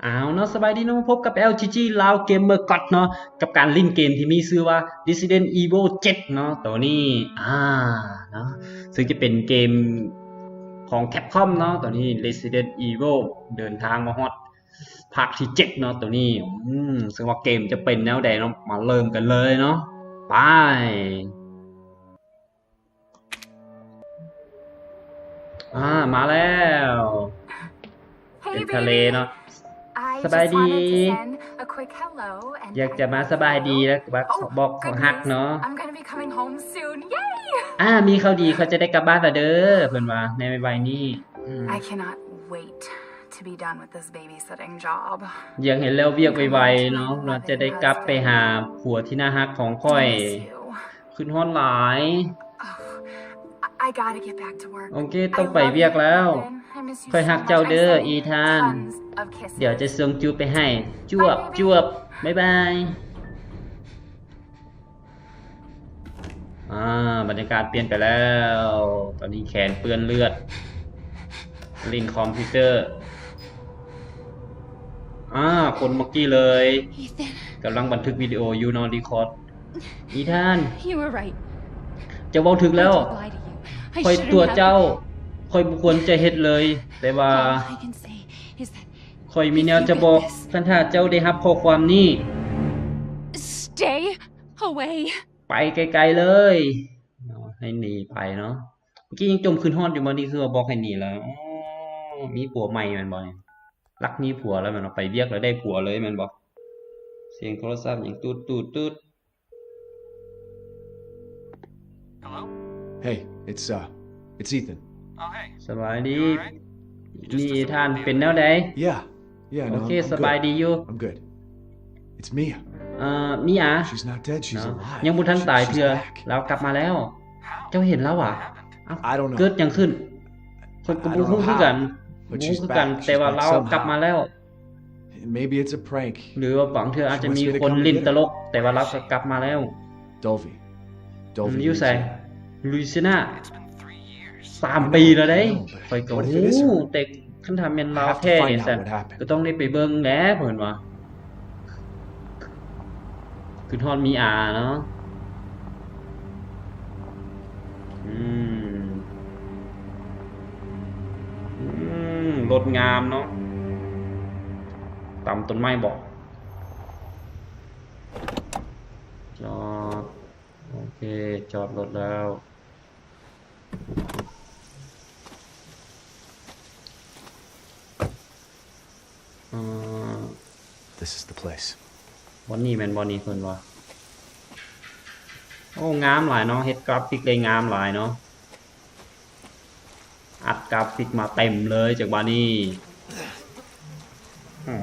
ອ້າວເນາະ ສະບາຍດີເນາະ ພົບກັບ ແອລຈີຈີ ລາວເກມເມີກັອດເນາະ ກັບການຫຼິ້ນເກມທີ່ມີຊື່ວ່າ Resident Evil ເຈັດເນາະ ໂຕນີ້ ອາ ເນາະ ເຊິ່ງຈະເປັນເກມຂອງ Capcom ເນາະ ໂຕນີ້ Resident Evil ເດີນທາງມາຮອດພາກທີເຈັດເນາະ ໂຕນີ້ ອືມ ເຊິ່ງວ່າເກມຈະເປັນແນວໃດເນາະ ມາເລີ່ມກັນເລີຍເນາະ ໄປ. ອາ ມາແລ້ວ ເປັນທະເລເນາະ ສະບາຍດີ ຢາກຈະມາສະບາຍດີ ແລ້ວກໍບອກຂອງຮັກເນາະ ອາ ມີຂ່າວດີ ຂ້ອຍຈະໄດ້ກັບບ້ານລະເດີ ເພິ່ນວ່າໃນໄວໆນີ້ ອືມ ຢາກໃຫ້ແລ້ວວຽກໄວໆເນາະ ວ່າຈະໄດ້ກັບໄປຫາຜົວທີ່ໜ້າຮັກຂອງຂ້ອຍ ຄິດຮອດຫຼາຍ ໂອເຄ ຕ້ອງໄປວຽກແລ້ວ ຂ້ອຍຮັກເຈົ້າເດີ ອີທານ ດຽວຈະສົ່ງຈູບໄປໃຫ້ ຈວບ ຈວບ ບາຍບາຍ. ອາ ບັນຍາກາດປ່ຽນໄປແລ້ວ ຕອນນີ້ແຂນເປື້ອນເລືອດ ຫຼິ້ນຄອມພິວເຕີ ອາ ຄົນເມື່ອກີ້ເລີຍ ກຳລັງບັນທຶກວິດີໂອຢູ່ເນາະ record ອີທານ ເຈົ້າເວົ້າຖືກແລ້ວ ຂ້ອຍຕົວະເຈົ້າ ຂ້ອຍບໍ່ຄວນຈະເຮັດເລີຍ ແຕ່ວ່າ ຂ້ອຍມີແນວຈະບອກ ຄັນຖ້າເຈົ້າໄດ້ຮັບຂໍ້ຄວາມນີ້ ໄປໄກໆເລີຍເນາະ ໃຫ້ໜີໄປເນາະ ເມື່ອກີ້ຍັງຈົ່ມຄຶດຮອດຢູ່ ມານີ້ຄືວ່າບອກໃຫ້ໜີແລ້ວ ອໍ ມີຜົວໃໝ່ແມ່ນບໍ່ນີ້ ລັກມີຜົວແລ້ວແມ່ນບໍ່ ໄປວຽກແລ້ວໄດ້ຜົວເລີຍແມ່ນບໍ່ ສຽງໂທລະສັບຫຍັງຕູດໆໆ. Hello? Hey, it's, uh, it's Ethan. Oh, hey. ສະບາຍດີ You all right? ນີ້ທ່ານເປັນແນວໃດ? Yeah, yeah, ໂອເຄ no, I'm, I'm ສະບາຍ good. ດີຢູ່ I'm good. It's Mia. ເອີ ມີອາ She's not dead, she's alive. ຍັງບໍ່ທັນຕາຍເທື່ອ She's back. ລາວກັບມາແລ້ວ How? ເຈົ້າເຫັນລາວຫວາ? What happened? ອ້າວ I don't know. ເກີດຫຍັງຂຶ້ນ? ເຂົາກໍບໍ່ຮູ້ຄືກັນ I don't know how, but she's back. She's back somehow. ບໍ່ຮູ້ຄືກັນ ແຕ່ວ່າລາວກັບມາແລ້ວ. Maybe it's a prank. ຫຼືວ່າບາງເທື່ອອາດຈະມີຄົນຫຼິ້ນຕະຫຼົກ ແຕ່ວ່າລາວກໍກັບມາແລ້ວ. Dulvey. Dulvey ຢູ່ໃສ? Louisiana. Louisiana. ສາມປີແລ້ວເດ້ I know, but what if it is her? ຂ້ອຍກໍຮູ້ ແຕ່ຄັນຖ້າແມ່ນລາວແທ້ນີ້ຊັ້ນ I have to find out what happened. ກໍຕ້ອງໄດ້ໄປເບິ່ງແຫຼະ ເພິ່ນວ່າ. ຄືທອດມີອາເນາະ ອືມ ອືມ ລົດງາມເນາະ ຕຳຕົ້ນໄມ້ບໍ ຈອດ ໂອເຄ ຈອດລົດແລ້ວ. ອືມ This is the place. ບ່ອນນີ້ແມ່ນບ່ອນນີ້ເພິ່ນວ່າ ໂອ້ ງາມຫຼາຍເນາະ ເຮັດກຣາຟິກໄດ້ງາມຫຼາຍເນາະ ອັດກຣາຟິກມາເຕັມເລີຍ ຈັກບາດນີ້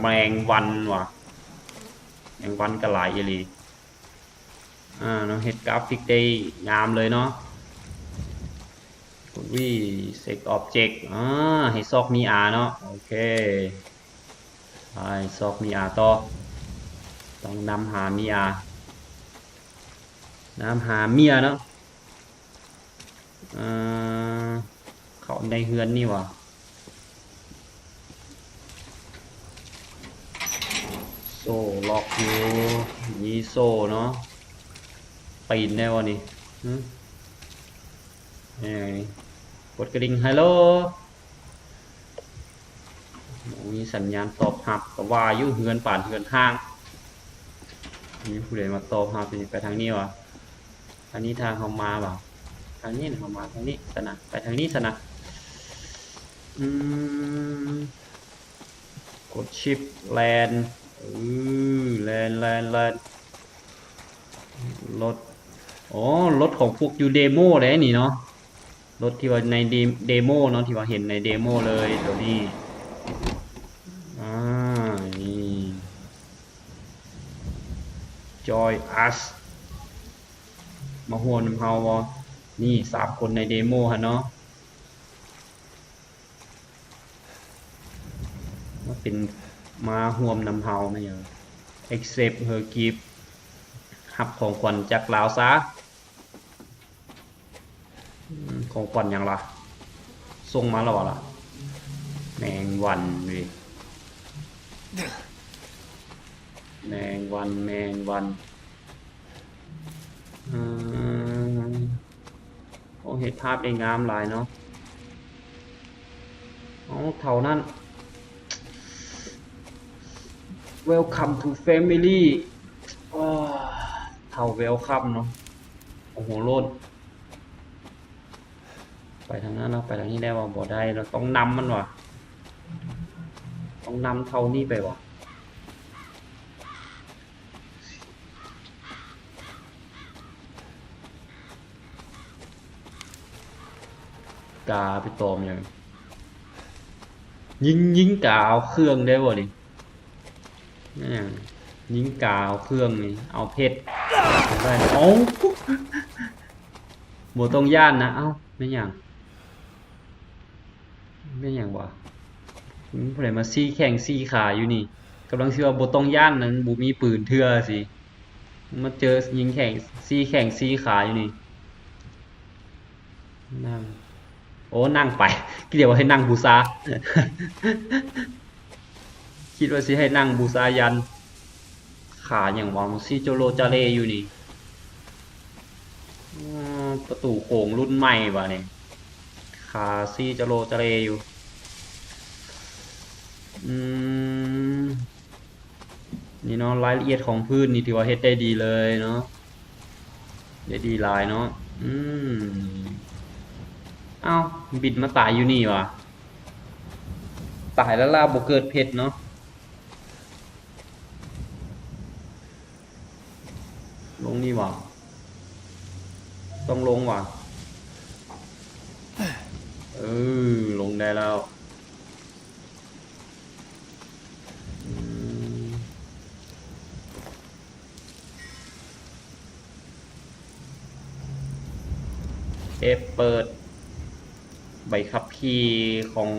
ແມງວັນວ່າ ແມງວັນກໍຫຼາຍອີ່ຫຼີ. ອາ ເນາະ ເຮັດກຣາຟິກໄດ້ງາມເລີຍເນາະ ກດວີ ເຊັກອອບເຈັກ ອາ ໃຫ້ຊອກມີອາເນາະ ໂອເຄ ໄປຊອກມີອາຕໍ່ ຕ້ອງນຳຫາມີອາ ນຳຫາເມຍເນາະ. ເອີ ເຂົ້າໃນເຮືອນນີ້ຫວາ ໂສ້ລັອກຢູ່ ມີໂສ້ເນາະ ປີນໄດ້ບໍ່ນີ້ ຫື ເອີ ກົດກະດິ່ງ ຮັລໂຫຼ. ບໍ່ມີສັນຍານຕອບຮັບ ກໍວ່າຢູ່ ເຮືອນປານເຮືອນຮ້າງ ມີຜູ້ໃດມາຕອບຮັບນີ້ ໄປທາງນີ້ຫວາ ທາງນີ້ທາງເຮົາມາຫວາ ທາງນີ້ເຮົາມາທາງນີ້ຊັ້ນນະ ໄປທາງນີ້ຊັ້ນນະ ອືມ ກົດຊິບ ແລ່ນ ເອີ ແລ່ນ ແລ່ນ ແລ່ນ ລົດ ອໍ ລົດຂອງພວກຢູ່ເດໂມເດ້ນີ້ເນາະ. ລົດທີ່ວ່າໃນເດ ເດໂມເນາະ ທີ່ວ່າເຫັນໃນເດໂມເລີຍໂຕນີ້ ອາ ນີ້ Join Us ມາຮ່ວມນຳເຮົາບໍ່? ນີ້ສາມຄົນໃນເດໂມຫັ້ນເນາະ ມາເປັນ ມາຮ່ວມນຳເຮົາແມ່ນຫຍັງ? Accept her gift ຮັບຂອງຂວັນຈາກລາວຊະ. ອືມ ຂອງຂວັນຫຍັງລະ? ສົ່ງມາແລ້ວຫວາລະ? ແມງວັນເວີຍ ແມງວັນ ແມງວັນ ອືມ ໂອ້ ເຮັດພາບໄດ້ງາມຫຼາຍເນາະ. ເອົາ ເທົ່ານັ້ນ Welcome to family ອາ ເຖົ້າ Welcome ເນາະ. ໂອ້ໂຫ ໂລດ ໄປທາງນັ້ນແລ້ວ ໄປທາງນີ້ແລ້ວ ບໍ່ໄດ້ ລາວຕ້ອງນຳມັນຫວາ ຕ້ອງນຳເຖົ້ານີ້ໄປຫວາ. ກາໄປຕອມຫຍັງ? ຍິງ ຍິງກາເອົາເຄື່ອງໄດ້ບໍ່ນີ້? ແມ່ນຫຍັງ? ຍິງກາເອົາເຄື່ອງນີ້ ເອົາເພັດໄດ້. ເອົ້າ ບໍ່ຕ້ອງຢ້ານນະ. ເອົ້າ ແມ່ນຫຍັງ? ແມ່ນຫຍັງຫວາ? ອືມ ຜູ້ໃດມາຊີ້ແຂ້ງຊີ້ຂາຢູ່ນີ້? ກຳລັງຊິວ່າບໍ່ຕ້ອງຢ້ານນັ້ນ ບໍ່ມີປືນເທື່ອຊີ້ ມາເຈີຍິງແຂ້ງ ຊີ້ແຂ້ງຊີ້ຂາຢູ່ນີ້. ນັ່ງ ໂອ້ ນັ່ງໄປ ຄິດວ່າໃຫ້ນັ່ງບູຊາ ຄິດວ່າຊິໃຫ້ນັ່ງບູຊາຍັນ. ຂາຫຍັງຫວາ? ມັນຊີ້ຈະໂລຈະເລຢູ່ນີ້. ອືມ ປະຕູໂຂງລຸ້ນໃໝ່ຫວານີ້? ຂາຊີ້ຈະໂລຈະເລຢູ່. ອືມ ນີ້ເນາະ ລາຍລະອຽດຂອງພື້ນນີ້ຖືວ່າເຮັດໄດ້ດີເລີຍເນາະ ໄດ້ດີຫຼາຍເນາະ. ອືມ ອ້າວ ບິນມາຕາຍຢູ່ນີ້ຫວາ? ຕາຍແລ້ວລາວບໍ່ເກີດເພັດເນາະ. ລົງນີ້ຫວາ? ຕ້ອງລົງຫວາ? ເອີ ລົງໄດ້ແລ້ວ. ອືມ ເອັບ ເປີດໃບຂັບຂີ່ຂອງ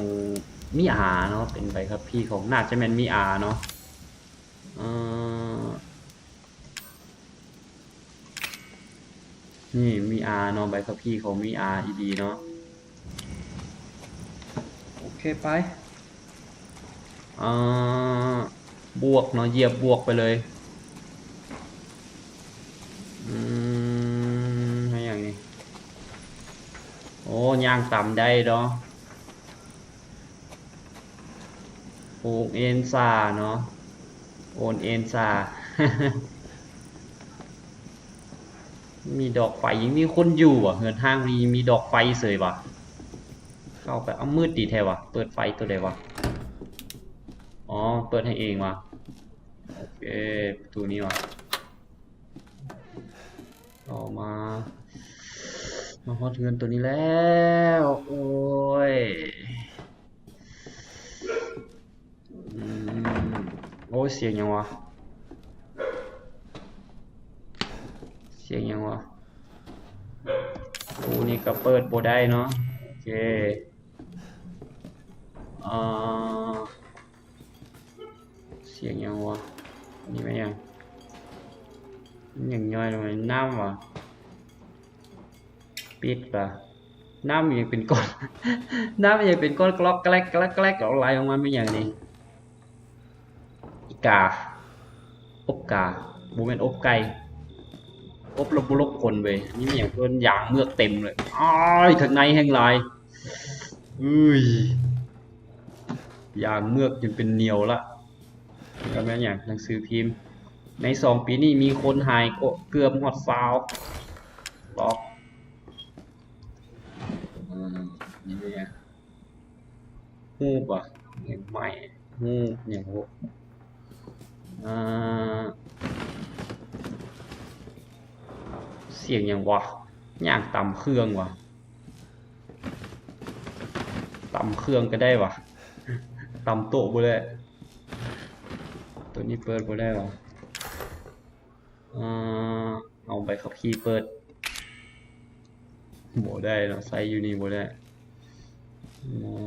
ມີອາເນາະ ເປັນໃບຂັບຂີ່ຂອງ ໜ້າຈະແມ່ນມີອາເນາະ. ເອີ ນີ້ມີອາເນາະ ໃບຂັບຂີ່ຂອງມີອາອີ່ຫຼີເນາະ. ໂອເຄ ໄປ ເອີ ບວກເນາະ ຢຽບບວກໄປເລີຍ. ອືມ ເຮັດຫຍັງນີ້? ໂອ້ ຍ່າງຕາມໄດ້ເນາະ. ໂອນເອັນຊາເນາະ ໂອນເອັນຊາ. ມີດອກໄຟ ຍັງມີຄົນຢູ່ຫວາ? ເຮືອນຮ້າງນີ້ມີດອກໄຟເສີຍຫວາ? ເຂົ້າໄປ ເອົາ ມືດດີແທ້ຫວາ? ເປີດໄຟໂຕໃດຫວາ? ອໍ ເປີດໃຫ້ເອງຫວາ? ໂອເຄ ປະຕູນີ້ຫວາ? ເຂົ້າມາ ມາຮອດເຮືອນໂຕນີ້ແລ້ວ. ໂອ້ຍ ອືມ ໂອ້ຍ ສຽງຫຍັງຫວາ? ສຽງຫຍັງຫວາ? ໂອ້ ນີ້ກະເປີດບໍ່ໄດ້ເນາະ. ໂອເຄ ເອີ ສຽງຫຍັງຫວາ? ນີ້ແມ່ນຫຍັງ? ມັນຫຍັງຍ້ອຍລົງມາ? ນ້ຳຫວາ? ປິດຫວາ? ນ້ຳຫຍັງເປັນກ້ອນ? ນ້ຳຫຍັງເປັນກ້ອນ ກະລັອກກະແລັກ ກະລັອກກະແລັກ ອອກໄຫຼອອກມາແມ່ນຫຍັງນີ້? ອີກາ ອົບກາ ບໍ່ແມ່ນອົບໄກ່ ອົບແລ້ວບໍ່ລົບຂົນເວີຍ. ນີ້ແມ່ນຫຍັງ? ເພິ່ນຢາງເມືອກເຕັມເລີຍ. ອ້າຍ ທາງໃນແຮ່ງຫຼາຍ. ເອີຍ ຢາງເມືອກຈົນເປັນໜຽວລະ. ແລ້ວແມ່ນຫຍັງ? ໜັງສືພິມ. ໃນສອງປີນີ້ມີຄົນຫາຍເກືອບຮອດຊາວ. ລັອກ ອືມ ນີ້ແມ່ນຫຍັງ? ຮູບຫວາ? ຫຍັງໃໝ່? ຮູບຫຍັງ? ອ່າ ສຽງຫຍັງຫວາ? ຫຍັງຕຳເຄື່ອງຫວາ? ຕຳເຄື່ອງກະໄດ້ຫວາ? ຕຳໂຕະບໍ່ໄດ້. ໂຕນີ້ເປີດບໍ່ໄດ້ຫວາ? ເອີ ເອົາໃບຂັບຂີ່ເປີດ. ບໍ່ໄດ້ເນາະ ໃສ່ຢູ່ນີ້ບໍ່ໄດ້. ໝໍ້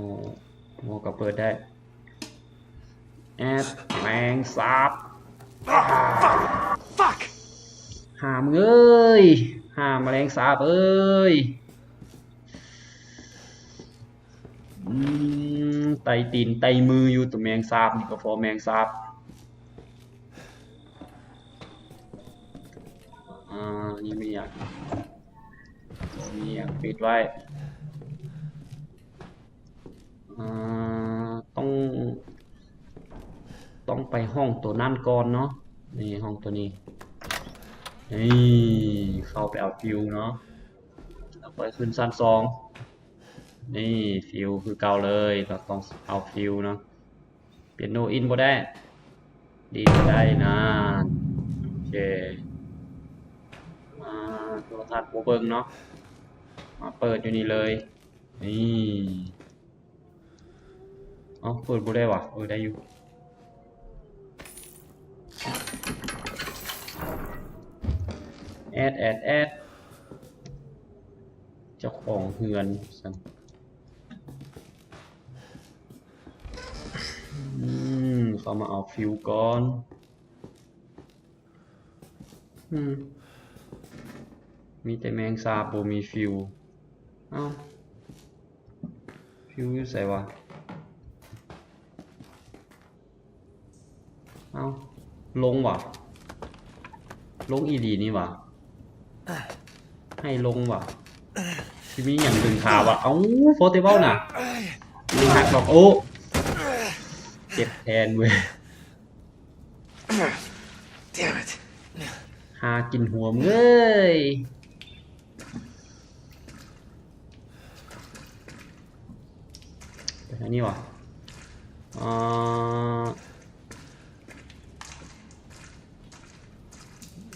ໝໍ້ກໍເປີດໄດ້. ແອັດແມງສາບ. ຫ້າ ມຶງເອີຍ ຫ້າ ມະແລງສາບເອີຍ. ອືມ ໄຕ່ຕີນໄຕ່ມືຢູ່ ໂຕແມງສາບນີ້ກໍພໍແມງສາບ. ອ່າ ນີ້ມີຫຍັງ? ມີຫຍັງ? ປິດໄວ້. ອ່າ ຕ້ອງ ຕ້ອງໄປຫ້ອງໂຕນັ້ນກ່ອນເນາະ. ນີ້ ຫ້ອງໂຕນີ້. ນີ້ ເຂົ້າໄປເອົາຟິວເນາະ ແລ້ວຄ່ອຍຂຶ້ນຊັ້ນສອງ. ນີ້ ຟິວຄືເກົ່າເລີຍ ເຮົາຕ້ອງເອົາຟິວເນາະ. ເປັນໂນອິນບໍ່ໄດ້ ດີນບໍ່ໄດ້ນານ. ໂອເຄ ອ່າ ໂທລະທັດບໍ່ເບິ່ງເນາະ ມາເປີດຢູ່ນີ້ເລີຍ. ນີ້ ເອົ້າ ເປີດບໍ່ໄດ້ຫວາ? ເອີ ໄດ້ຢູ່. ແອັດ ແອັດ ແອັດ ເຈົ້າຂອງເຮືອນຊັ້ນ. ອືມ ເຂົ້າມາເອົາຟິວກ່ອນ. ອືມ ມີແຕ່ແມງສາບ ບໍ່ມີຟິວ. ເອົ້າ ຟິວຢູ່ໃສຫວາ? ເອົ້າ ລົງຫວາ? ລົງອີ່ຫຼີນີ້ຫວາ? ໃຫ້ລົງຫວາ? ຊິມີຫຍັງດຶງຂາຫວາ? ເອົ້າ ພໍແຕ່ເວົ້ານະ ມັນຫັກດອກ. ໂອ້ ເຈັບແທນເວີຍ. Damn it. ຫາກິນຫົວເອີຍ. ໄປທາງນີ້ຫວາ? ເອີ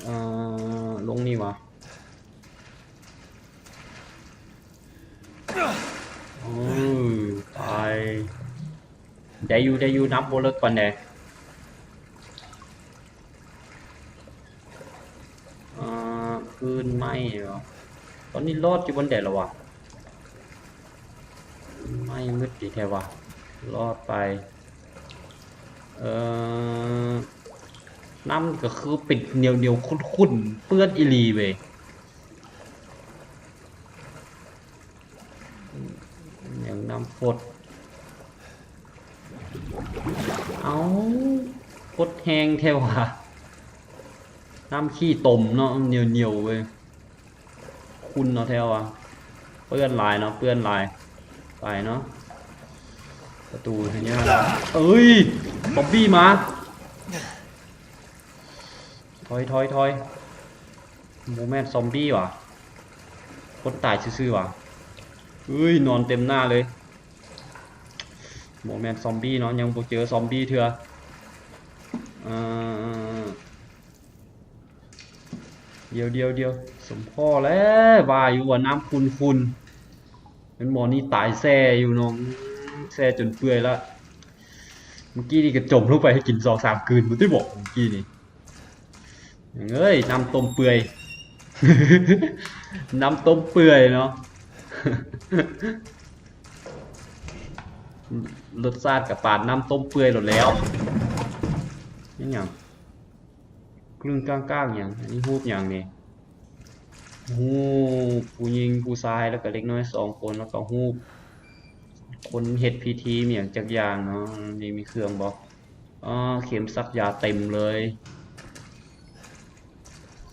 ເອີ ລົງນີ້ຫວາ? ໂອ້ຍ ຕາຍ. ໄດ້ຢູ່ ໄດ້ຢູ່ ນ້ຳບໍ່ເລິກປານໃດ. ອ່າ ພື້ນໄມ້ເນາະ ຕອນນີ້ລອດຢູ່ບ່ອນໃດແລ້ວຫວາ? ໄມ້ມືດດີແທ້ຫວາ? ລອດໄປ. ເອີ ນ້ຳກໍຄືເປັນໜຽວໆ ຂຸ້ນໆ ເປື້ອນອີ່ຫຼີເວີຍ. ຫຍັງນ້ຳຟົດ? ເອົ້າ ຟົດແຮງແທ້ຫວາ? ນ້ຳຂີ້ຕົມເນາະ ໜຽວໆເວີຍ. ຂຸ້ນເນາະແທ້ຫວາ? ເປື້ອນຫຼາຍເນາະ ເປື້ອນຫຼາຍ. ໄປເນາະ ປະຕູໃຫ້ຍາກ. ເອີຍ ບອບບີ້ມາ. ຖອຍ ຖອຍ ຖອຍ. ບໍ່ແມ່ນຊອມບີ້ຫວາ? ຄົນຕາຍຊື່ໆຫວາ? ເອີຍ ນອນເຕັມໜ້າເລີຍ. ບໍ່ແມ່ນຊອມບີ້ເນາະ ຍັງບໍ່ເຈີຊອມບີ້ເທື່ອ. ເອີ ດຽວ ດຽວ ດຽວ ສົມພໍແລ້ວ ວ່າຢູ່ວ່ານ້ຳຂຸ້ນໆ. ແມ່ນໝໍນີ້ຕາຍແຊ່ຢູ່ເນາະ ແຊ່ຈົນເປື່ອຍລະ. ເມື່ອກີ້ນີ້ກໍຈົມລົງໄປໃຫ້ກິນສອງສາມກືນພຸ້ນຕິ ບອກເມື່ອກີ້ນີ້. ເອີຍ ນ້ຳຕົ້ມເປື່ອຍ ນ້ຳຕົ້ມເປື່ອຍເນາະ. ລົດຊາດກໍປານນ້ຳຕົ້ມເປື່ອຍໂລດແລ້ວ. ແມ່ນຫຍັງ? ກຶ້ງກ້າງໆຫຍັງ? ອັນນີ້ຮູບຫຍັງນີ້? ຮູບຜູ້ຍິງຜູ້ຊາຍ ແລ້ວກໍເດັກນ້ອຍສອງຄົນ ແລ້ວກໍຮູບຄົນເຮັດພິທີມີຫຍັງຈັກຢ່າງເນາະ. ນີ້ມີເຄື່ອງບໍ່? ອໍ ເຂັມສັກຢາເຕັມເລີຍ.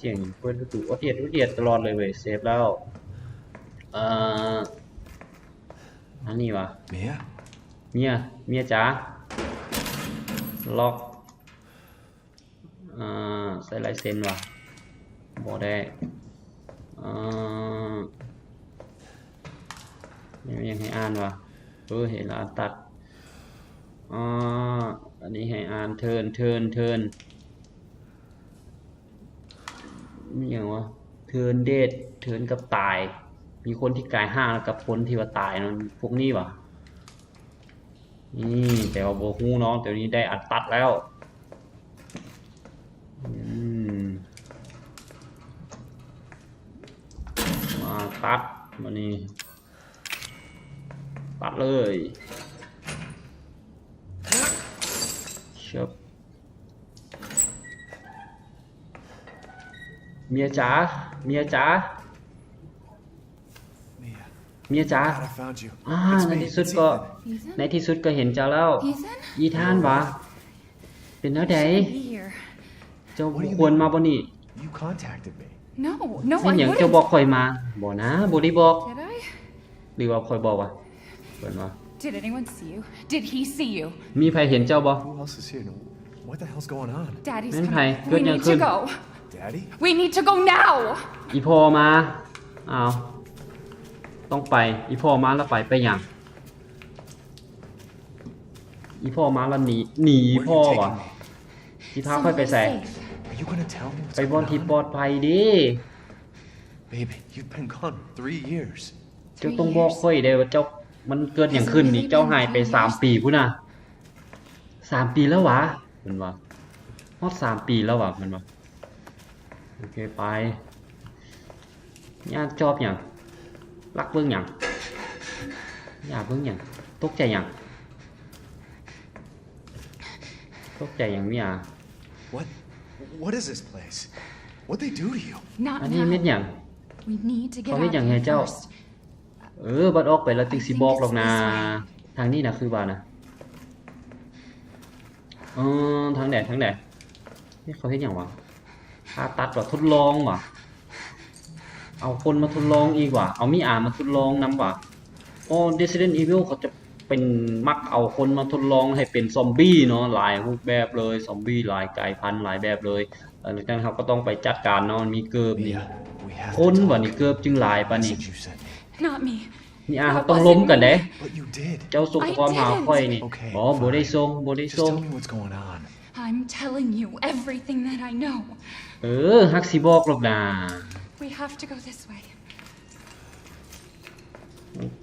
ສຽງເປີດປະຕູອອດອຽດ ອອດອຽດຕະຫຼອດເລີຍເວີຍ. ເຊບແລ້ວ. ເອີ ອັນນີ້ຫວາ? ເມຍ ເມຍ ເມຍຈ໋າ ລັອກ. ອ່າ ໃສ່ລາຍເຊັນຫວາ? ບໍ່ໄດ້. ອ່າ ມີຫຍັງໃຫ້ອ່ານຫວາ? ເອີ ເຫັນແລ້ວ ອັນຕັດ. ອ່າ ອັນນີ້ໃຫ້ອ່ານ ເທີນ ເທີນ ເທີນ ມີຫຍັງຫວາ? ເທີນເດດ ເທີນກັບຕາຍ. ມີຄົນທີ່ກາຍຮ່າງ ແລ້ວກັບຄົນທີ່ວ່າຕາຍເນາະ ພວກນີ້ຫວາ? ນີ້ ແຕ່ວ່າບໍ່ຮູ້ເນາະ ແຕ່ນີ້ໄດ້ອັນຕັດແລ້ວ. ອືມ ມາຕັດ ອັນນີ້ ປັດເລີຍ ເຊີບ ເມຍຈ໋າ ເມຍຈ໋າ Mia, ເມຍຈ໋າ God, I found you. ອາ It's ໃນ me, ທີ່ສຸດ it's ກໍ Ethan. ໃນທີ່ສຸດກໍເຫັນເຈົ້າແລ້ວ Ethan? ອີທານຫວາ? ເປັນແນວໃດ? You shouldn't be here. ເຈົ້າບໍ່ຄວນມາບ່ອນນີ້. What do you mean? You contacted me. No, no, I wouldn't. ເປັນຫຍັງເຈົ້າບອກຂ້ອຍມາ? ບໍ່ນາ ບໍ່ໄດ້ບອກ. Did I? ຫຼືວ່າຂ້ອຍບອກວ່າ ເພິ່ນວ່າ Did anyone see you? Did he see you? ມີໃຜເຫັນເຈົ້າບໍ່? Who else is here? What the hell's going on? Daddy's coming. ແມ່ນໃຜ? ເກີດຫຍັງຂຶ້ນ? We need to go. Daddy? We need to go now. ອີ່ພໍ່ມາ. ອ້າວ ຕ້ອງໄປ. ອີ່ພໍ່ມາແລ້ວໄປ ໄປຫຍັງ? ອີ່ພໍ່ມາແລ້ວໜີ ໜີ Where are you taking me? ພໍ່ຫວາ? ຊິພາຂ້ອຍໄປໃສ? Somewhere safe. Are you gonna tell me what's going on? ໄປບ່ອນທີ່ປອດໄພເດ້. Baby, you've been gone three years. ເຈົ້າຕ້ອງບອກຂ້ອຍເດ້ວ່າເຈົ້າ ມັນເກີດຫຍັງຂຶ້ນນີ້? ເຈົ້າຫາຍໄປສາມປີພຸ້ນນະ. ສາມປີແລ້ວຫວາ? ເພິ່ນວ່າ ຮອດສາມປີແລ້ວຫວາ? ເພິ່ນວ່າ ໂອເຄ ໄປ. ຍ່າຈອບຫຍັງ? ລັກເບິ່ງຫຍັງ? ຍ່າເບິ່ງຫຍັງ? ຕົກໃຈຫຍັງ? ຕົກໃຈຫຍັງ ເມຍ? What? What is this place? What'd they do to you? ອັນນີ້ແມ່ນຫຍັງ? We need to get out of here first. ເຂົາເຮັດຫຍັງໃຫ້ເຈົ້າ? ເອີ ບັດອອກໄປແລ້ວຈຶ່ງຊິບອກດອກນາ. I think it's this way. ທາງນີ້ນະ ຄືວ່ານະ. ເອີ ທາງໃດ ທາງໃດ? ເຂົາເຮັດຫຍັງຫວາ? ຜ່າຕັດຫວາ? ທົດລອງຫວາ? ເອົາຄົນມາທົດລອງອີກຫວາ? ເອົາມີອາມາທົດລອງນຳຫວາ? ອໍ Resident Evil ເຂົາຈະເປັນ ມັກເອົາຄົນມາທົດລອງໃຫ້ເປັນຊອມບີເນາະ ຫຼາຍຮູບແບບເລີຍ. ຊອມບີຫຼາຍກາຍພັນ ຫຼາຍແບບເລີຍ. ຫຼັງຈາກນັ້ນເຮົາກໍຕ້ອງໄປຈັດການເນາະ. ມັນມີເກີບນີ້ Mia, we have to talk. ຄົນຫວານີ້ ເກີບຈຶ່ງຫຼາຍປານນີ້. I said you sent me. Not me. ນີ້ອາ ເຮົາຕ້ອງລົມກັນເດ້. But you did. ເຈົ້າສົ່ງຂໍ້ຄວາມຫາຂ້ອຍນີ້. I didn't. Okay, fine. ບໍ່ ບໍ່ໄດ້ສົ່ງ ບໍ່ໄດ້ສົ່ງ. Just tell me what's going on. I'm telling you everything that I know. ເອີ ຮັກຊິບອກດອກນາ. We have to go this way.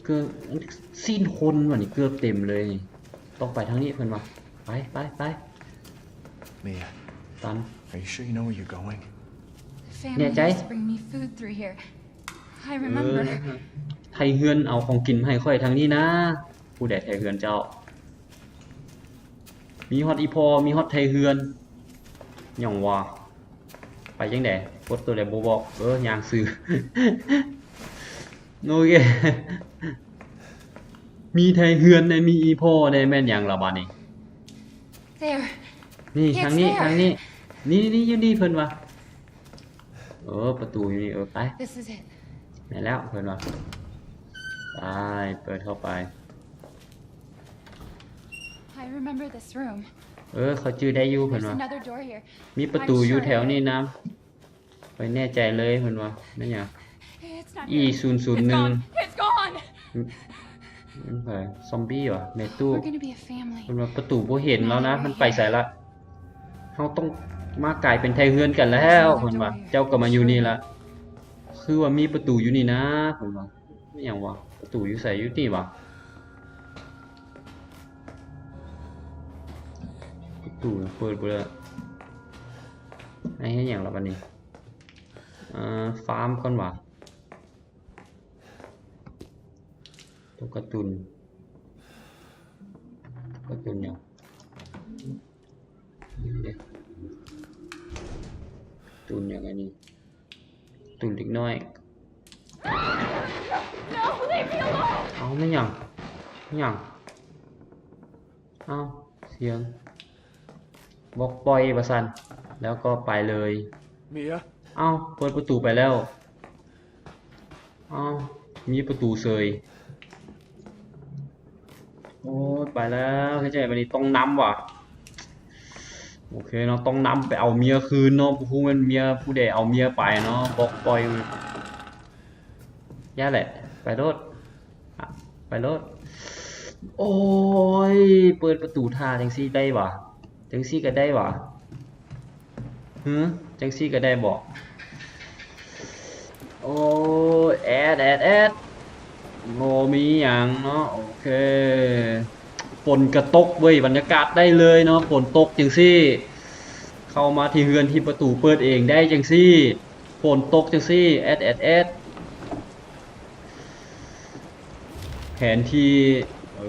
ເກີບ ຊີ້ນຄົນຫວານີ້ ເກີບເຕັມເລີຍ. ຕ້ອງໄປທາງນີ້ ເພິ່ນວ່າ. ໄປ ໄປ ໄປ. Mia, ຕັນ are you sure you know where you're going? ແນ່ໃຈ? The family used to bring me food through here. I remember. ເອີ ໄທເຮືອນເອົາຂອງກິນມາໃຫ້ຂ້ອຍທາງນີ້ນະ. ຜູ້ໃດໄທເຮືອນເຈົ້າ? ມີຮອດອີ່ພໍ່ ມີຮອດໄທເຮືອນ. ຫຍັງຫວາ? ໄປຈັ່ງໃດ? ກົດໂຕໃດບໍ່ບອກ. ເອີ ຍ່າງຊື່. ໂອເຄ ມີໄທເຮືອນແດ່ ມີອີ່ພໍ່ແດ່ ແມ່ນຫຍັງລະບາດນີ້? There. ນີ້ It's ທາງນີ້ there. ທາງນີ້. ນີ້ ນີ້ ຢູ່ນີ້ ເພິ່ນວ່າ. ເອີ ປະຕູຢູ່ນີ້. ເອີ ໄປ. This is it. ແມ່ນແລ້ວ ເພິ່ນວ່າ. ໄປ ເປີດເຂົ້າໄປ. I remember this room. ເອີ ຂ້ອຍຈື່ໄດ້ຢູ່ ເພິ່ນວ່າ. There's another door here. ມີປະຕູຢູ່ແຖວນີ້ນຳ. I'm sure. ຂ້ອຍແນ່ໃຈເລີຍ ເພິ່ນວ່າ. ແມ່ນຫຍັງ? It's not here. ອີ ສູນສູນໜຶ່ງ. It's gone. It's gone. ອືມ ເອີ ຊອມບີຫວາ? ແມ່ຕູ້. We're gonna be a family. ເພິ່ນວ່າປະຕູບໍ່ເຫັນແລ້ວນະ ມັນໄປໃສລະ? ເຮົາຕ້ອງມາກາຍເປັນໄທເຮືອນກັນແລ້ວ ເພິ່ນວ່າ. ເຈົ້າກໍມາຢູ່ນີ້ລະ. ຄືວ່າມີປະຕູຢູ່ນີ້ນະ ເພິ່ນວ່າ. ອີຫຍັງຫວາ? ປະຕູຢູ່ໃສ? ຢູ່ນີ້ຫວາ? ປະຕູເປີດບໍ່ໄດ້. ໃຫ້ເຮັດຫຍັງລະບາດນີ້? ເອີ ຟາມກ່ອນຫວາ? ຕົວກາຕູນ ກາຕູນຫຍັງ? ກາຕູນຫຍັງອັນນີ້? ກາຕູນເດັກນ້ອຍ. No, leave me alone. ເອົ້າ ແມ່ນຫຍັງ? ຫຍັງ? ເອົ້າ ສຽງ ບອກປ່ອຍວ່າຊັ້ນ ແລ້ວກໍໄປເລີຍ. ເມຍ ເອົ້າ ເປີດປະຕູໄປແລ້ວ. ເອົ້າ ມີປະຕູເສີຍ. ໂອ້ຍ ໄປແລ້ວ. ເຮັດຈັ່ງໃດບາດນີ້? ຕ້ອງນຳຫວາ? ໂອເຄເນາະ ຕ້ອງນຳໄປເອົາເມຍຄືນເນາະ. ບໍ່ຮູ້ແມ່ນເມຍຜູ້ໃດເອົາເມຍໄປເນາະ. ບອກປ່ອຍ ຢ່າແຫຼະ ໄປໂລດ ໄປໂລດ. ໂອ້ຍ ເປີດປະຕູຖ້າຈັ່ງຊີ້ໄດ້ຫວາ? ຈັ່ງຊີ້ກໍໄດ້ຫວາ? ຫື ຈັ່ງຊີ້ກໍໄດ້ບໍ? ໂອ້ຍ ແອດ ແອດ ແອດ ບໍ່ມີຫຍັງເນາະ. ໂອເຄ ຝົນກະຕົກເວີຍ ບັນຍາກາດໄດ້ເລີຍເນາະ. ຝົນຕົກຈັ່ງຊີ້ ເຂົ້າມາທີ່ເຮືອນທີ່ປະຕູເປີດເອງໄດ້ຈັ່ງຊີ້ ຝົນຕົກຈັ່ງຊີ້ ແອດ ແອດ ແອດ. ແຜນທີ່ ເອີ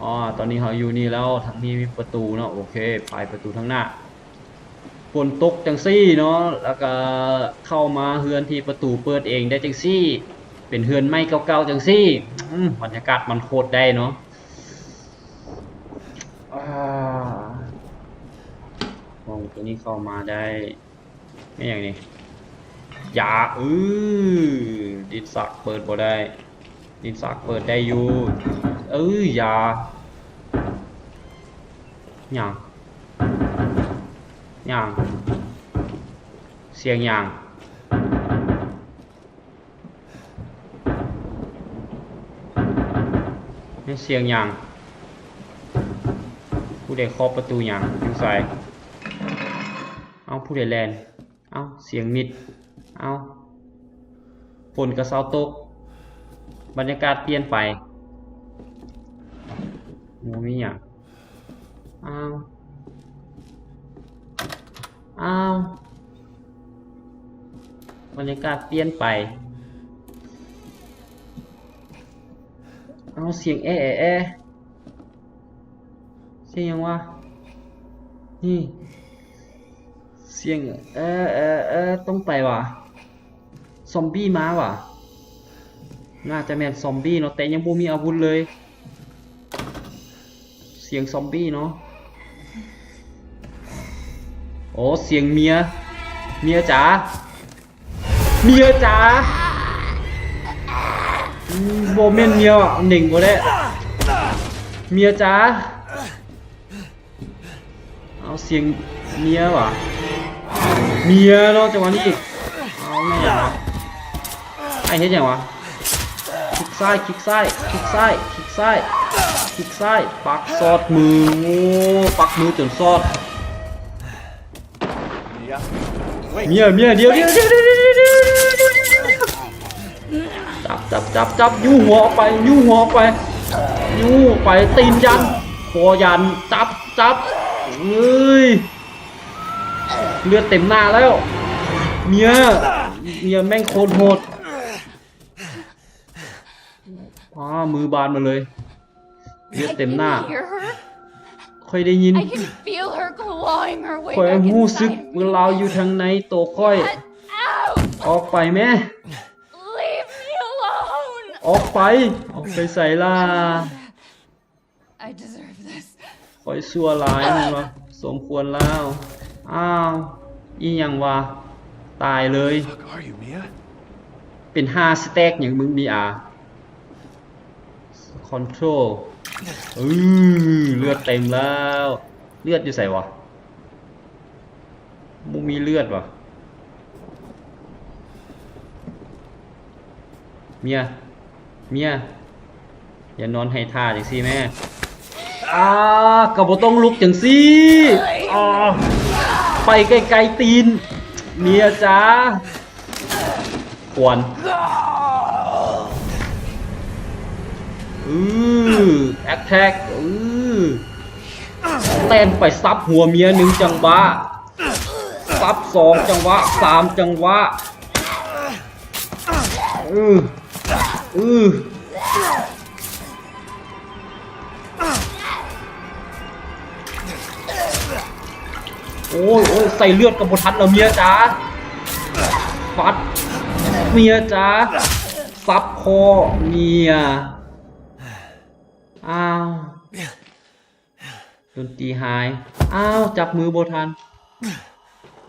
ອໍ ຕອນນີ້ເຮົາຢູ່ນີ້ແລ້ວ ທາງນີ້ມີປະຕູເນາະ. ໂອເຄ ໄປປະຕູທາງໜ້າ. ຝົນຕົກຈັ່ງຊີ້ເນາະ ແລ້ວກະເຂົ້າມາເຮືອນທີ່ປະຕູເປີດເອງໄດ້ຈັ່ງຊີ້ ເປັນເຮືອນໄມ້ເກົ່າໆຈັ່ງຊີ້. ອືມ ບັນຍາກາດມັນໂຄດໄດ້ເນາະ. ອ່າ ຫ້ອງຕົວນີ້ເຂົ້າມາໄດ້. ແມ່ນຫຍັງນີ້? ຢາ ອື ດິດສັກເປີດບໍ່ໄດ້. ດິດສັກເປີດໄດ້ຢູ່. ເອີ ຢາ ຫຍັງ? ຫຍັງ? ສຽງຫຍັງ? ແມ່ນສຽງຫຍັງ? ຜູ້ໃດເຄາະປະຕູຫຍັງ? ຢູ່ໃສ? ເອົ້າ ຜູ້ໃດແລ່ນ? ເອົ້າ ສຽງມິດ. ເອົ້າ ຝົນກະເຊົາຕົກ ບັນຍາກາດປ່ຽນໄປ. ບໍ່ມີຫຍັງ. ອ້າວ ອ້າວ ບັນຍາກາດປ່ຽນໄປ. ເອົ້າ ສຽງແອ ແອ ແອ ສຽງຫຍັງວະ? ນີ້ ສຽງແອ ແອ ແອ ຕ້ອງໄປຫວາ? ຊອມບີ້ມາຫວາ? ໜ້າຈະແມ່ນຊອມບີ້ເນາະ ແຕ່ຍັງບໍ່ມີອາວຸດເລີຍ. ສຽງຊອມບີ້ເນາະ. ໂອ້ ສຽງເມຍ ເມຍຈ໋າ ເມຍຈ໋າ. ອືມ ບໍ່ແມ່ນເມຍ ເໜັງບໍ່ໄດ້ ເມຍຈ໋າ. ເອົາ ສຽງເມຍຫວາ? ເມຍເນາະ ຈັງຫວະນີ້. ເອົາ ແມ່ນຫຍັງຫວາ? ອ້າຍເຮັດຫຍັງຫວາ? ຄລິກຊ້າຍ ຄລິກຊ້າຍ ຄລິກຊ້າຍ ຄລິກຊ້າຍ ຄລິກຊ້າຍ ປັກຊອດມື. ໂອ້ ປັກມືຈົນຊອດ. ເມຍ ເມຍ ດຽວ ດຽວ ດຽວ ດຽວ ດຽວ ດຽວ ດຽວ ຈັບ ຈັບ ຈັບ ຈັບ ຍູ້ຫົວອອກໄປ ຍູ້ຫົວອອກໄປ ຍູ້ໄປ ຕີນຢັນ ຄໍຢັນ ຈັບ ຈັບ. ເອີຍ ເລືອດເຕັມໜ້າແລ້ວ ເມຍ ເມຍແມ່ງໂຄດໂຫດ. ອ້າ ມືບານໝົດເລີຍ ເລືອດເຕັມໜ້າ. I can hear her. ຂ້ອຍໄດ້ຍິນ I can feel her clawing her way back inside of me. ຂ້ອຍຮູ້ສຶກວ່າລາວຢູ່ທາງໃນໂຕຂ້ອຍ. Get out! ອອກໄປແມ້. Leave me alone! ອອກໄປ. ອອກໄປໃສລະ? I deserve this. ຂ້ອຍຊົ່ວຫຼາຍ ແມ່ນບໍ່? ສົມຄວນແລ້ວ. ອ້າວ ອີ່ຫຍັງວະ? ຕາຍເລີຍ. Fuck are you, Mia? ເປັນຫ່າສະແຕັກຫຍັງມຶງ ມີອາ ຄອນໂທຣ. ເອີ ເລືອດເຕັມແລ້ວ. ເລືອດຢູ່ໃສວະ? ບໍ່ມີເລືອດຫວາ? ເມຍ ເມຍ ຢ່ານອນໃຫ້ທ່າຈັ່ງຊີ້ແມ້. ອາ ກະບໍ່ຕ້ອງລຸກຈັ່ງຊີ້. ອາ ໄປໄກໆຕີນ ເມຍຈ໋າ. ຄວນ ອື ແອັກແທັກ ອື ແລ່ນໄປສັບຫົວເມຍໜຶ່ງຈັງຫວະ ສັບສອງຈັງຫວະ ສາມຈັງຫວະ ອື ອື. ໂອ້ຍ ໂອ້ຍ ໃສ່ເລືອດກະບໍ່ທັນແລ້ວເມຍຈ໋າ. ຟັດ ເມຍຈ໋າ ສັບຄໍເມຍ. ອ້າວ ດົນຕີຫາຍ. ອ້າວ ຈັບມືບໍ່ທັນ.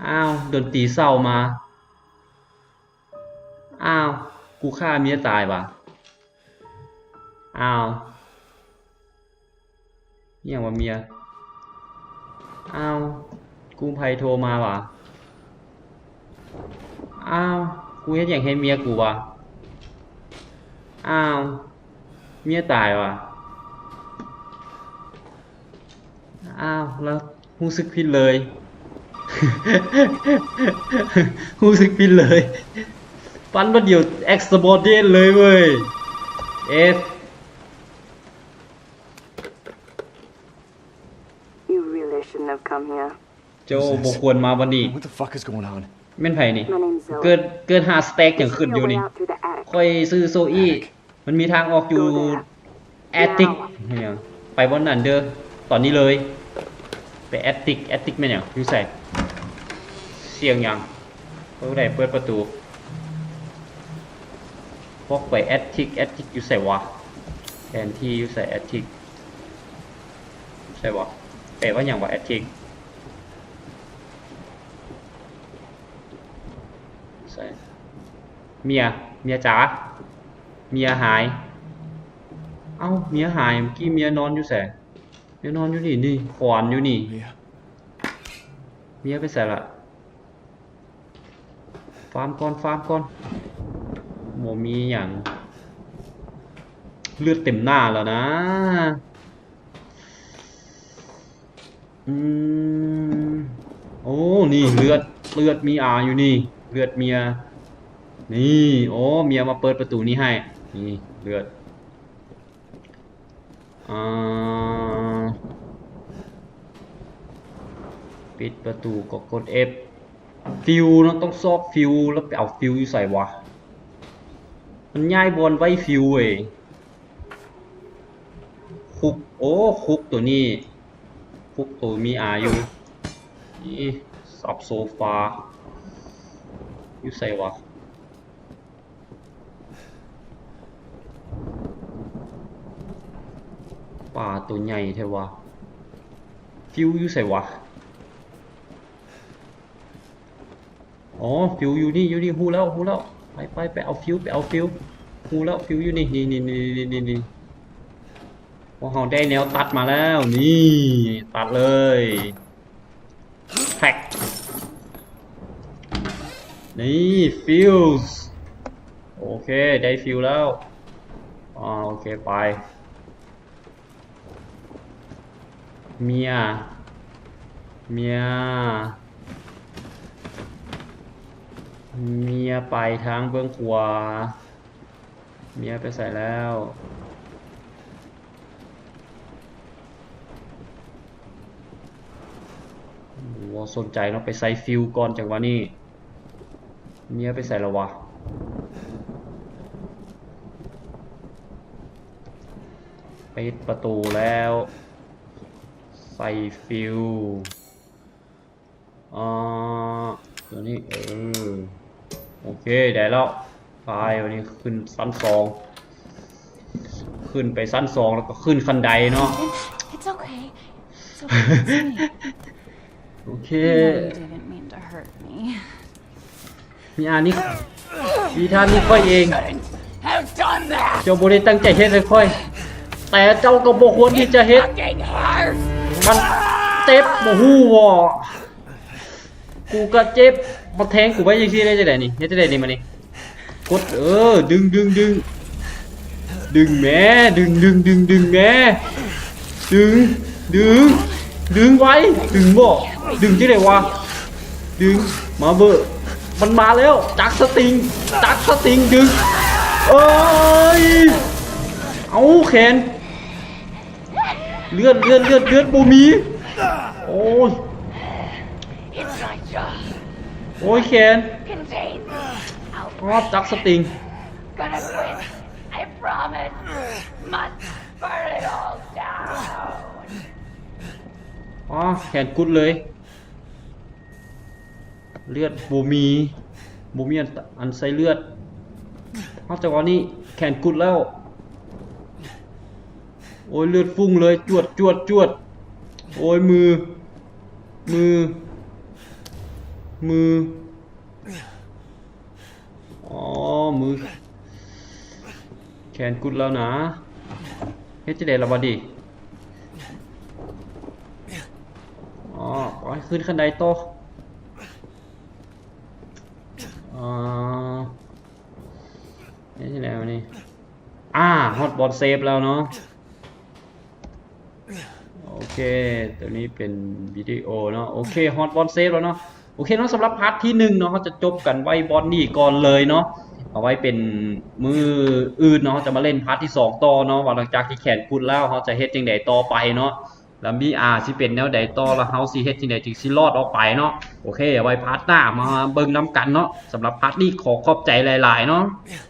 ອ້າວ ດົນຕີເສົ້າມາ. ອ້າວ ກູຂ້າເມຍຕາຍຫວາ. ອ້າວ ອີ່ຫຍັງຫວາເມຍ. ອ້າວ ກູ້ໄພໂທມາຫວາ. ອ້າວ ກູເຮັດຫຍັງໃຫ້ເມຍກູຫວາ. ອ້າວ ເມຍຕາຍຫວາ. ອ້າວ ລະຮູ້ສຶກຜິດເລີຍ ຮູ້ສຶກຜິດເລີຍ. ຟັນບາດດຽວ ເອັກສະໂບເດດເລີຍເວີຍ. F. You really shouldn't have come here. ເຈົ້າບໍ່ຄວນມາບ່ອນນີ້. What the fuck is going on? ແມ່ນໃຜນີ້? ເກີດ ເກີດຫາສະແຕັກຫຍັງຂຶ້ນຢູ່ນີ້? ຂ້ອຍຊື່ໂຊອີ ມັນມີທາງອອກຢູ່ແອັດຕິກ. ເຮັດຫຍັງ? ໄປບ່ອນນັ້ນເດີ ຕອນນີ້ເລີຍ. ໄປແອັດຕິກ. ແອັດຕິກແມ່ນຫຍັງ? ຢູ່ໃສ? ສຽງຫຍັງ? ເປີດປະຕູ. ພວກໄປແອັດຕິກ. ແອັດຕິກຢູ່ໃສວະ? ແຜນທີ່ຢູ່ໃສ? ແອັດຕິກໃສວະ? ແປວ່າຫຍັງວະ ແອັດຕິກ? ໃສ? ເມຍ ເມຍຈ໋າ ເມຍຫາຍ. ເອົ້າ ເມຍຫາຍ. ເມື່ອກີ້ເມຍນອນຢູ່ໃສ? ເມຍນອນຢູ່ນີ້ ນີ້ ຂອນຢູ່ນີ້. ເມຍ ເມຍໄປໃສລະ? ຟາມກ່ອນ ຟາມກ່ອນ. ບໍ່ມີຫຍັງ. ເລືອດເຕັມໜ້າແລ້ວນະ. ອືມ ໂອ້ ນີ້ເລືອດ ເລືອດມີອາຢູ່ນີ້ ເລືອດເມຍ. ນີ້ ໂອ້ ເມຍມາເປີດປະຕູນີ້ໃຫ້. ນີ້ເລືອດ ອ່າ ປິດປະຕູກໍກົດເອັຟ. ຟິວເນາະ ຕ້ອງຊອກຟິວ. ແລ້ວໄປເອົາຟິວຢູ່ໃສວະ? ມັນຍ້າຍບ່ອນໄວ້ຟິວເວີຍ. ຄຸກ ໂອ້ ຄຸກໂຕນີ້ ຄຸກໂຕມີອາຢູ່. ນີ້ ສັບໂຊຟາ ຢູ່ໃສວະ? ປາໂຕໃຫຍ່ແທ້ວະ. ຟິວຢູ່ໃສວະ? ອໍ ຟິວຢູ່ນີ້ ຢູ່ນີ້ ຮູ້ແລ້ວ ຮູ້ແລ້ວ. ໄປ ໄປ ໄປເອົາຟິວ ໄປເອົາຟິວ. ຮູ້ແລ້ວ ຟິວຢູ່ນີ້ ນີ້ ນີ້. ພວກເຮົາໄດ້ແນວຕັດມາແລ້ວ ນີ້ ຕັດເລີຍ ແພັກ. ນີ້ ຟິວ. ໂອເຄ ໄດ້ຟິວແລ້ວ. ອາ ໂອເຄ ໄປ. ເມຍ ເມຍ ເມຍໄປທາງເບື້ອງຂວາ. ເມຍໄປໃສແລ້ວ? ບໍ່ສົນໃຈເນາະ ໄປໃສ່ຟິວກ່ອນ ຈັງຫວະນີ້. ເມຍໄປໃສແລ້ວວະ? ປິດປະຕູແລ້ວ ໃສ່ຟິວ. ອ່າ ຕົວນີ້ ເອີ ໂອເຄ ໄດ້ແລ້ວ. ໄປ ວັນນີ້ຂຶ້ນຊັ້ນສອງ ຂຶ້ນໄປຊັ້ນສອງ ແລ້ວກໍຂຶ້ນຄັນໄດເນາະ. It's okay. It's okay. It's me. ໂອເຄ You know you didn't mean to hurt me. ມີອັນນີ້ ອີທ່ານນີ້ຂ້ອຍເອງ. ເຈົ້າບໍ່ໄດ້ຕັ້ງໃຈເຮັດໃຫ້ຂ້ອຍ ແຕ່ເຈົ້າກໍບໍ່ຄວນທີ່ຈະເຮັດ. ມັນເຈັບ ບໍ່ຮູ້ບໍ່? ກູກໍເຈັບ. ມາແທງກູໄວ້ຈັ່ງຊີ້ໄດ້ຈັ່ງໃດນີ້? ເຮັດຈັ່ງໃດນີ້ມານີ້? ກົດ ເອີ ດຶງ ດຶງ ດຶງ ດຶງແມ້ ດຶງ ດຶງ ດຶງ ດຶງແມ້ ດຶງ ດຶງ ດຶງໄວ້ ດຶງບໍ່ ດຶງຈັ່ງໃດວະ? ດຶງ ມາເບີ້ ມັນມາແລ້ວ ຈັບສະຕິງ ຈັບສະຕິງ ດຶງ ເອີຍ ເອົາແຂນ ເລືອດ ເລືອດ ເລືອດ ເລືອດບໍ່ມີ ໂອ້ຍ It's my job. ໂອ້ຍ ແຂນ Contain me. I'll ຮອດຈັບສະຕິງ Gonna quit. I promise. Must burn it all down. ອໍ ແຂນກຸດເລີຍ ເລືອດບໍ່ມີ ບໍ່ມີອັນ ອັນໃສ່ເລືອດ. ຮອດຈັງຫວະນີ້ແຂນກຸດແລ້ວ. ໂອ້ຍ ເລືອດຟຸ້ງເລີຍ ຈວດ ຈວດ ຈວດ. ໂອ້ຍ ມື ມື ມື. ອໍ ມື ແຂນກຸດແລ້ວນະ. ເຮັດຈັ່ງໃດລະບາດນີ້? ອໍ ໄປຂຶ້ນຂັ້ນໄດຕໍ່. ອໍ ເຮັດຈັ່ງໃດບາດນີ້? ອາ ຮອດບ່ອນເຊບແລ້ວເນາະ. ໂອເຄ ຕົວນີ້ເປັນວິດີໂອເນາະ. ໂອເຄ ຮອດບ່ອນເຊບແລ້ວເນາະ. ໂອເຄເນາະ ສຳລັບພາດທີໜຶ່ງເນາະ ເຮົາຈະຈົບກັນໄວ້ບ່ອນນີ້ກ່ອນເລີຍເນາະ. ເອົາໄວ້ເປັນມື້ອື່ນເນາະ ເຮົາຈະມາເລ່ນພາດທີສອງຕໍ່ເນາະ ວ່າຫຼັງຈາກທີ່ແຂນກຸດແລ້ວ ເຮົາຈະເຮັດຈັ່ງໃດຕໍ່ໄປເນາະ. ລະມີອາຊິເປັນແນວໃດຕໍ່ ລະເຮົາຊິເຮັດຈັ່ງໃດຈຶ່ງຊິລອດອອກໄປເນາະ. ໂອເຄ ໄວ້ພາດໜ້າມາເບິ່ງນຳກັນເນາະ. ສຳລັບພາດນີ້ຂໍຂອບໃຈຫຼາຍໆເນາະ.